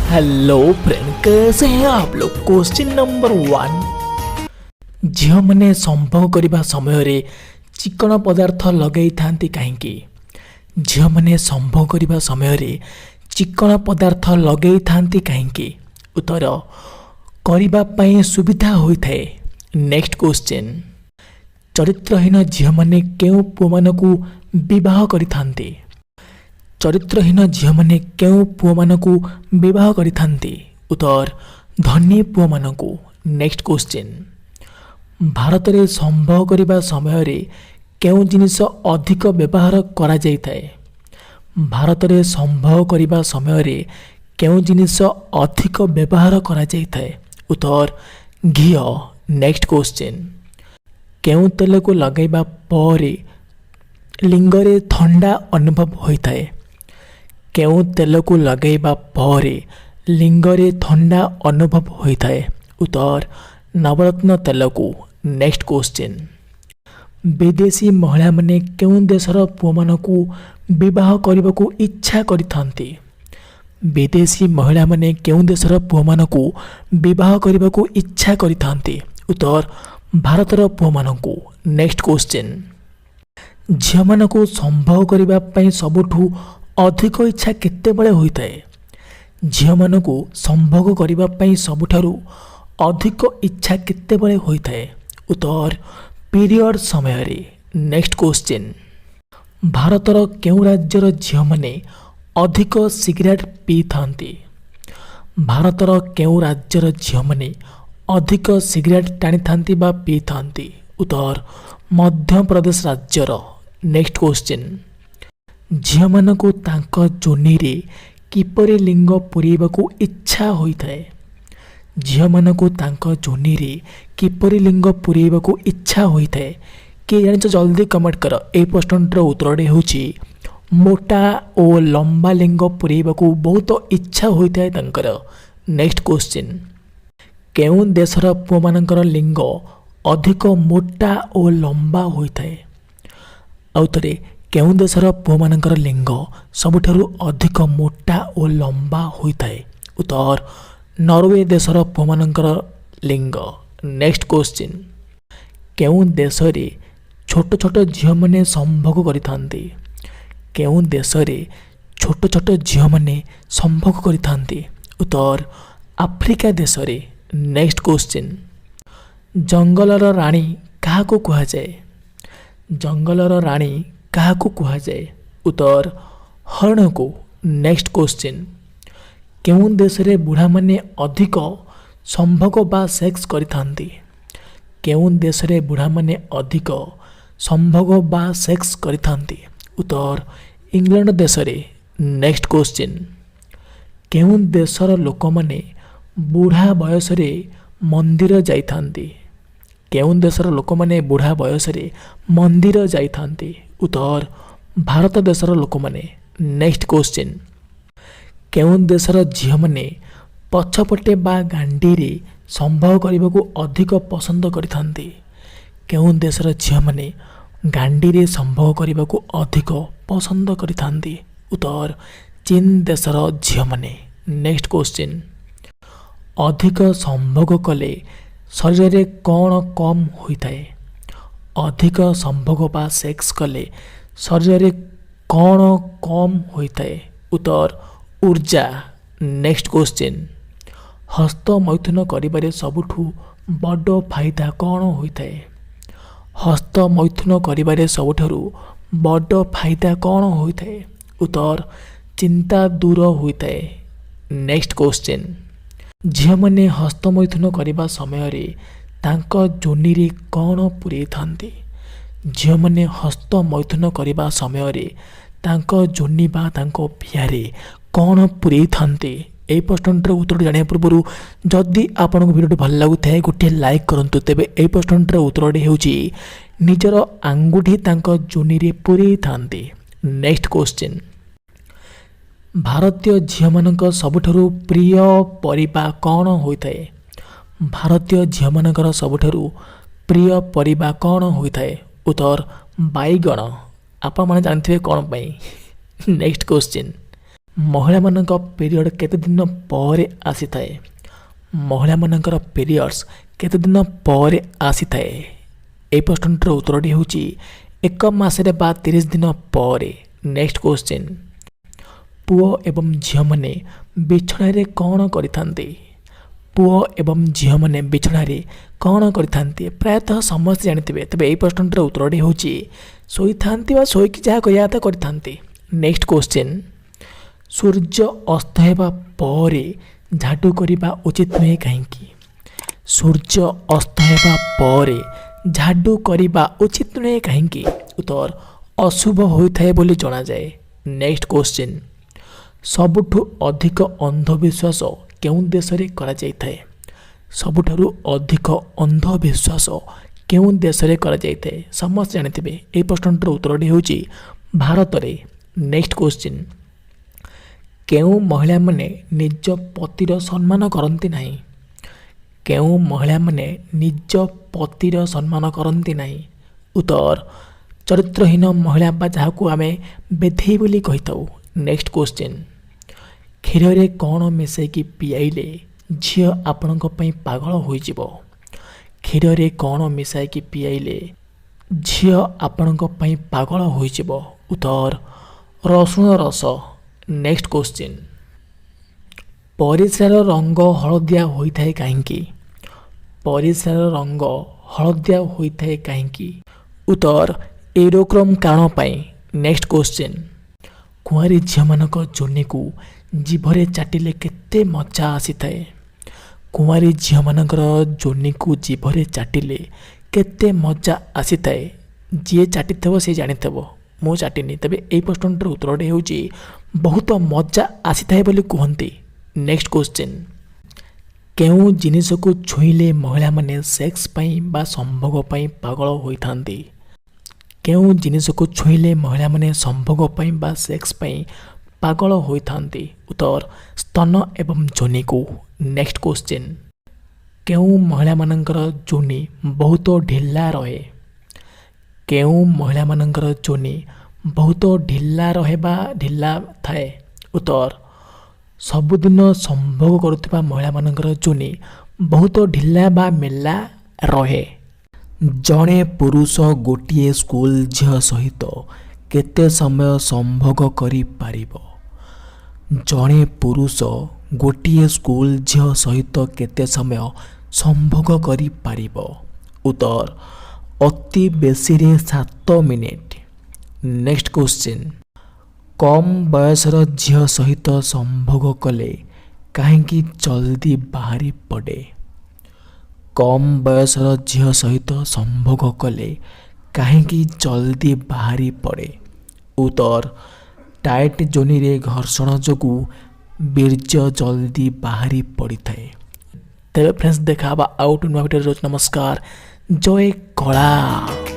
Hello friend, कैसे हैं आप लोग? क्वेश्चन नंबर 1, ଝିଅମାନେ ସମ୍ଭୋଗ କରିବା ସମୟରେ ଚିକଣ ପଦାର୍ଥ ଲଗାଇଥାନ୍ତି କାହିଁକି? ଝିଅମାନେ ସମ୍ଭୋଗ କରିବା ସମୟରେ ଚିକଣ ପଦାର୍ଥ ଲଗାଇଥାନ୍ତି କାହିଁକି? ଉତ୍ତର, କରିବା ପାଇଁ ସୁବିଧା ହୋଇଥାଏ। ନେକ୍ସଟ କ୍ୱେଶ୍ଚିନ୍, ଚରିତ୍ରହୀନ ଝିଅମାନେ କେଉଁ ପୁଅମାନଙ୍କୁ ବିବାହ କରିଥାନ୍ତି? ଚରିତ୍ରହୀନ ଝିଅମାନେ କେଉଁ ପୁଅମାନଙ୍କୁ ବିବାହ କରିଥାନ୍ତି? ଉତ୍ତର, ଧନୀ ପୁଅମାନଙ୍କୁ। ନେକ୍ସଟ କ୍ୱେଶ୍ଚିନ୍, ଭାରତରେ ସମ୍ଭୋଗ କରିବା ସମୟରେ କେଉଁ ଜିନିଷ ଅଧିକ ବ୍ୟବହାର କରାଯାଇଥାଏ? ଭାରତରେ ସମ୍ଭୋଗ କରିବା ସମୟରେ କେଉଁ ଜିନିଷ ଅଧିକ ବ୍ୟବହାର କରାଯାଇଥାଏ? ଉତ୍ତର, ଘିଅ। ନେକ୍ସଟ କ୍ୱେଶ୍ଚିନ୍, କେଉଁ ତେଲକୁ ଲଗାଇବା ପରେ ଲିଙ୍ଗରେ ଥଣ୍ଡା ଅନୁଭବ ହୋଇଥାଏ? କେଉଁ ତେଲକୁ ଲଗାଇବା ପରେ ଲିଙ୍ଗରେ ଥଣ୍ଡା ଅନୁଭବ ହୋଇଥାଏ? ଉତ୍ତର, ନବରତ୍ନ ତେଲକୁ। ନେକ୍ସଟ କ୍ୱେଶ୍ଚିନ୍, ବିଦେଶୀ ମହିଳାମାନେ କେଉଁ ଦେଶର ପୁଅମାନଙ୍କୁ ବିବାହ କରିବାକୁ ଇଚ୍ଛା କରିଥାନ୍ତି? ବିଦେଶୀ ମହିଳାମାନେ କେଉଁ ଦେଶର ପୁଅମାନଙ୍କୁ ବିବାହ କରିବାକୁ ଇଚ୍ଛା କରିଥାନ୍ତି? ଉତ୍ତର, ଭାରତର ପୁଅମାନଙ୍କୁ। ନେକ୍ସଟ କ୍ୱେଶ୍ଚିନ୍, ଝିଅମାନଙ୍କୁ ସମ୍ଭୋଗ କରିବା ପାଇଁ ସବୁଠୁ ଅଧିକ ଇଚ୍ଛା କେତେବେଳେ ହୋଇଥାଏ? ଝିଅମାନଙ୍କୁ ସମ୍ଭୋଗ କରିବା ପାଇଁ ସବୁଠାରୁ ଅଧିକ ଇଚ୍ଛା କେତେବେଳେ ହୋଇଥାଏ? ଉତ୍ତର, ପିରିୟଡ଼ ସମୟରେ। ନେକ୍ସଟ କ୍ୱେଶ୍ଚିନ୍, ଭାରତର କେଉଁ ରାଜ୍ୟର ଝିଅମାନେ ଅଧିକ ସିଗାରେଟ୍ ପିଇଥାନ୍ତି? ଭାରତର କେଉଁ ରାଜ୍ୟର ଝିଅମାନେ ଅଧିକ ସିଗାରେଟ୍ ଟାଣିଥାନ୍ତି ବା ପିଇଥାନ୍ତି? ଉତ୍ତର, ମଧ୍ୟପ୍ରଦେଶ ରାଜ୍ୟର। ନେକ୍ସଟ କ୍ୱେଶ୍ଚିନ୍, ଝିଅମାନଙ୍କୁ ତାଙ୍କ ଯୋନିରେ କିପରି ଲିଙ୍ଗ ପୂରେଇବାକୁ ଇଚ୍ଛା ହୋଇଥାଏ? ଝିଅମାନଙ୍କୁ ତାଙ୍କ ଯୋନିରେ କିପରି ଲିଙ୍ଗ ପୂରେଇବାକୁ ଇଚ୍ଛା ହୋଇଥାଏ? କିଏ ଜାଣିଛ, ଜଲ୍ଦି କମେଣ୍ଟ କର। ଏହି ପ୍ରଶ୍ନଟିର ଉତ୍ତରଟି ହେଉଛି, ମୋଟା ଓ ଲମ୍ବା ଲିଙ୍ଗ ପୂରେଇବାକୁ ବହୁତ ଇଚ୍ଛା ହୋଇଥାଏ ତାଙ୍କର। ନେକ୍ସଟ କ୍ୱେଶ୍ଚିନ୍, କେଉଁ ଦେଶର ପୁଅମାନଙ୍କର ଲିଙ୍ଗ ଅଧିକ ମୋଟା ଓ ଲମ୍ବା ହୋଇଥାଏ? ଆଉ ଥରେ, କେଉଁ ଦେଶର ପୁଅମାନଙ୍କର ଲିଙ୍ଗ ସବୁଠାରୁ ଅଧିକ ମୋଟା ଓ ଲମ୍ବା ହୋଇଥାଏ? ଉତ୍ତର, ନରୱେ ଦେଶର ପୁଅମାନଙ୍କର ଲିଙ୍ଗ। ନେକ୍ସଟ କ୍ୱେଶ୍ଚିନ୍, କେଉଁ ଦେଶରେ ଛୋଟ ଛୋଟ ଝିଅମାନେ ସମ୍ଭୋଗ କରିଥାନ୍ତି? କେଉଁ ଦେଶରେ ଛୋଟ ଛୋଟ ଝିଅମାନେ ସମ୍ଭୋଗ କରିଥାନ୍ତି? ଉତ୍ତର, ଆଫ୍ରିକା ଦେଶରେ। ନେକ୍ସଟ କ୍ୱେଶ୍ଚିନ୍, ଜଙ୍ଗଲର ରାଣୀ କାହାକୁ କୁହାଯାଏ? ଜଙ୍ଗଲର ରାଣୀ କାହାକୁ କୁହାଯାଏ? ଉତ୍ତର, ହରିଣକୁ। ନେକ୍ସଟ କ୍ୱେଶ୍ଚିନ୍, କେଉଁ ଦେଶରେ ବୁଢ଼ାମାନେ ଅଧିକ ସମ୍ଭୋଗ ବା ସେକ୍ସ କରିଥାନ୍ତି? କେଉଁ ଦେଶରେ ବୁଢ଼ାମାନେ ଅଧିକ ସମ୍ଭୋଗ ବା ସେକ୍ସ କରିଥାନ୍ତି? ଉତ୍ତର, ଇଂଲଣ୍ଡ ଦେଶରେ। ନେକ୍ସଟ କ୍ୱେଶ୍ଚିନ୍, କେଉଁ ଦେଶର ଲୋକମାନେ ବୁଢ଼ା ବୟସରେ ମନ୍ଦିର ଯାଇଥାନ୍ତି? କେଉଁ ଦେଶର ଲୋକମାନେ ବୁଢ଼ା ବୟସରେ ମନ୍ଦିର ଯାଇଥାନ୍ତି? ଉତ୍ତର, ଭାରତ ଦେଶର ଲୋକମାନେ। ନେକ୍ସଟ କ୍ୱେଶ୍ଚିନ୍, କେଉଁ ଦେଶର ଝିଅମାନେ ପଛପଟେ ବା ଗାଣ୍ଡିରେ ସମ୍ଭୋଗ କରିବାକୁ ଅଧିକ ପସନ୍ଦ କରିଥାନ୍ତି? କେଉଁ ଦେଶର ଝିଅମାନେ ଗାଣ୍ଡିରେ ସମ୍ଭୋଗ କରିବାକୁ ଅଧିକ ପସନ୍ଦ କରିଥାନ୍ତି? ଉତ୍ତର, ଚୀନ ଦେଶର ଝିଅମାନେ। ନେକ୍ସଟ କ୍ୱେଶ୍ଚିନ୍, ଅଧିକ ସମ୍ଭୋଗ କଲେ ଶରୀରରେ କ'ଣ କମ୍ ହୋଇଥାଏ? ଅଧିକ ସମ୍ଭୋଗ ବା ସେକ୍ସ କଲେ ଶରୀରରେ କ'ଣ କମ୍ ହୋଇଥାଏ? ଉତ୍ତର, ଉର୍ଜା। ନେକ୍ସଟ କ୍ୱେଶ୍ଚିନ୍, ହସ୍ତମୈଥୁନ କରିବାରେ ସବୁଠୁ ବଡ଼ ଫାଇଦା କ'ଣ ହୋଇଥାଏ? ହସ୍ତମୈଥୁନ କରିବାରେ ସବୁଠାରୁ ବଡ଼ ଫାଇଦା କ'ଣ ହୋଇଥାଏ? ଉତ୍ତର, ଚିନ୍ତା ଦୂର ହୋଇଥାଏ। ନେକ୍ସଟ କ୍ୱେଶ୍ଚିନ୍, ଝିଅମାନେ ହସ୍ତମୈଥୁନ କରିବା ସମୟରେ ତାଙ୍କ ଯୋନିରେ କ'ଣ ପୂରେଇଥାନ୍ତି? ଝିଅମାନେ ହସ୍ତମୈଥୁନ କରିବା ସମୟରେ ତାଙ୍କ ଯୋନି ବା ତାଙ୍କ ପିଆରେ କ'ଣ ପୂରେଇଥାନ୍ତି? ଏହି ପ୍ରଶ୍ନଟିର ଉତ୍ତରଟି ଜାଣିବା ପୂର୍ବରୁ ଯଦି ଆପଣଙ୍କୁ ଭିଡ଼ିଓଟି ଭଲ ଲାଗୁଥାଏ, ଗୋଟିଏ ଲାଇକ୍ କରନ୍ତୁ। ତେବେ ଏହି ପ୍ରଶ୍ନଟିର ଉତ୍ତରଟି ହେଉଛି, ନିଜର ଆଙ୍ଗୁଠି ତାଙ୍କ ଯୋନିରେ ପୂରେଇଥାନ୍ତି। ନେକ୍ସଟ କ୍ୱେଶ୍ଚିନ୍, ଭାରତୀୟ ଝିଅମାନଙ୍କ ସବୁଠାରୁ ପ୍ରିୟ ପରିବା କ'ଣ ହୋଇଥାଏ? ଭାରତୀୟ ଝିଅମାନଙ୍କର ସବୁଠାରୁ ପ୍ରିୟ ପରିବା କ'ଣ ହୋଇଥାଏ? ଉତ୍ତର, ବାଇଗଣ। ଆପଣମାନେ ଜାଣିଥିବେ କ'ଣ ପାଇଁ। ନେକ୍ସଟ କ୍ୱେଶ୍ଚିନ୍, ମହିଳାମାନଙ୍କ ପିରିୟଡ଼ କେତେ ଦିନ ପରେ ଆସିଥାଏ? ମହିଳାମାନଙ୍କର ପିରିୟଡ଼୍ସ କେତେ ଦିନ ପରେ ଆସିଥାଏ? ଏହି ପ୍ରଶ୍ନଟିର ଉତ୍ତରଟି ହେଉଛି ଏକ ମାସରେ ବା 30 ଦିନ ପରେ। ନେକ୍ସଟ କ୍ୱେଶ୍ଚିନ୍, ପୁଅ ଏବଂ ଝିଅମାନେ ବିଛଣାରେ କ'ଣ କରିଥାନ୍ତି? ପୁଅ ଏବଂ ଝିଅମାନେ ବିଛଣାରେ କ'ଣ କରିଥାନ୍ତି? ପ୍ରାୟତଃ ସମସ୍ତେ ଜାଣିଥିବେ। ତେବେ ଏହି ପ୍ରଶ୍ନଟିର ଉତ୍ତରଟି ହେଉଛି ଶୋଇଥାନ୍ତି ବା ଶୋଇକି ଯାହା କରିବା କଥା କରିଥାନ୍ତି। ନେକ୍ସଟ କ୍ୱେଶ୍ଚିନ୍, ସୂର୍ଯ୍ୟ ଅସ୍ତ ହେବା ପରେ ଝାଡ଼ୁ କରିବା ଉଚିତ ନୁହେଁ କାହିଁକି? ସୂର୍ଯ୍ୟ ଅସ୍ତ ହେବା ପରେ ଝାଡ଼ୁ କରିବା ଉଚିତ ନୁହେଁ କାହିଁକି? ଉତ୍ତର, ଅଶୁଭ ହୋଇଥାଏ ବୋଲି ଜଣାଯାଏ। ନେକ୍ସଟ କ୍ୱେଶ୍ଚିନ୍, ସବୁଠୁ ଅଧିକ ଅନ୍ଧବିଶ୍ୱାସ କେଉଁ ଦେଶରେ କରାଯାଇଥାଏ? ସବୁଠାରୁ ଅଧିକ ଅନ୍ଧବିଶ୍ୱାସ କେଉଁ ଦେଶରେ କରାଯାଇଥାଏ? ସମସ୍ତେ ଜାଣିଥିବେ। ଏହି ପ୍ରଶ୍ନଟିର ଉତ୍ତରଟି ହେଉଛି ଭାରତରେ। ନେକ୍ସଟ କ୍ୱେଶ୍ଚିନ୍, କେଉଁ ମହିଳାମାନେ ନିଜ ପତିର ସମ୍ମାନ କରନ୍ତି ନାହିଁ? କେଉଁ ମହିଳାମାନେ ନିଜ ପତିର ସମ୍ମାନ କରନ୍ତି ନାହିଁ? ଉତ୍ତର, ଚରିତ୍ରହୀନ ମହିଳା ବା ଯାହାକୁ ଆମେ ବେଧେଇ ବୋଲି କହିଥାଉ। ନେକ୍ସଟ କ୍ୱେଶ୍ଚିନ୍, କ୍ଷୀରରେ କ'ଣ ମିଶାଇକି ପିଆଇଲେ ଝିଅ ଆପଣଙ୍କ ପାଇଁ ପାଗଳ ହୋଇଯିବ? କ୍ଷୀରରେ କ'ଣ ମିଶାଇକି ପିଆଇଲେ ଝିଅ ଆପଣଙ୍କ ପାଇଁ ପାଗଳ ହୋଇଯିବ? ଉତ୍ତର, ରସୁଣ ରସ। ନେକ୍ସଟ କ୍ୱେଶ୍ଚିନ୍, ପରିସ୍ରାର ରଙ୍ଗ ହଳଦିଆ ହୋଇଥାଏ କାହିଁକି? ପରିସ୍ରାର ରଙ୍ଗ ହଳଦିଆ ହୋଇଥାଏ କାହିଁକି? ଉତ୍ତର, ୟୁରୋକ୍ରୋମ୍ କାରଣ ପାଇଁ। ନେକ୍ସଟ କ୍ୱେଶ୍ଚିନ୍, କୁଆଁରୀ ଝିଅମାନଙ୍କ ଯୋନିକୁ ଜିଭରେ ଚାଟିଲେ କେତେ ମଜା ଆସିଥାଏ? କୁଆଁରୀ ଝିଅମାନଙ୍କର ଯୋନିକୁ ଜିଭରେ ଚାଟିଲେ କେତେ ମଜା ଆସିଥାଏ? ଯିଏ ଚାଟିଥିବ ସେ ଜାଣିଥିବ, ମୁଁ ଚାଟିନି। ତେବେ ଏହି ପ୍ରଶ୍ନଟିର ଉତ୍ତରଟି ହେଉଛି ବହୁତ ମଜା ଆସିଥାଏ ବୋଲି କୁହନ୍ତି। ନେକ୍ସଟ କ୍ୱେଶ୍ଚିନ୍, କେଉଁ ଜିନିଷକୁ ଛୁଇଁଲେ ମହିଳାମାନେ ସେକ୍ସ ପାଇଁ ବା ସମ୍ଭୋଗ ପାଇଁ ପାଗଳ ହୋଇଥାନ୍ତି? କେଉଁ ଜିନିଷକୁ ଛୁଇଁଲେ ମହିଳାମାନେ ସମ୍ଭୋଗ ପାଇଁ ବା ସେକ୍ସ ପାଇଁ ପାଗଳ ହୋଇଥାନ୍ତି? ଉତ୍ତର, ସ୍ତନ ଏବଂ ଯୋନିକୁ। ନେକ୍ସଟ କ୍ୱେଶ୍ଚିନ୍, କେଉଁ ମହିଳାମାନଙ୍କର ଯୋନି ବହୁତ ଢିଲା ରହେ? କେଉଁ ମହିଳାମାନଙ୍କର ଯୋନି ବହୁତ ଢିଲା ରହେ ବା ଢିଲା ଥାଏ? ଉତ୍ତର, ସବୁଦିନ ସମ୍ଭୋଗ କରୁଥିବା ମହିଳାମାନଙ୍କର ଯୋନି ବହୁତ ଢିଲା ବା ମେଲା ରହେ। ଜଣେ ପୁରୁଷ ଗୋଟିଏ ସ୍କୁଲ ଝିଅ ସହିତ କେତେ ସମୟ ସମ୍ଭୋଗ କରିପାରିବ? ଜଣେ ପୁରୁଷ ଗୋଟିଏ ସ୍କୁଲ ଝିଅ ସହିତ କେତେ ସମୟ ସମ୍ଭୋଗ କରିପାରିବ? ଉତ୍ତର, ଅତି ବେଶୀରେ 7 ମିନିଟ୍। ନେକ୍ସଟ କ୍ୱେଶ୍ଚିନ୍, କମ୍ ବୟସର ଝିଅ ସହିତ ସମ୍ଭୋଗ କଲେ କାହିଁକି ଜଲ୍ଦି ବାହାରି ପଡ଼େ? କମ୍ ବୟସର ଝିଅ ସହିତ ସମ୍ଭୋଗ କଲେ କାହିଁକି ଜଲ୍ଦି ବାହାରି ପଡ଼େ? ଉତ୍ତର, ଟାଇଟ୍ ଯୋନିରେ ଘର୍ଷଣ ଯୋଗୁଁ ବୀର୍ଯ୍ୟ ଜଲ୍ଦି ବାହାରି ପଡ଼ିଥାଏ। ତେବେ ଫ୍ରେଣ୍ଡସ୍, ଦେଖା ହେବା ଆଉ ଗୋଟେ ନୂଆ ଭିଡ଼ିଓରେ। ରହୁଛି, ନମସ୍କାର, ଜୟ କଳା।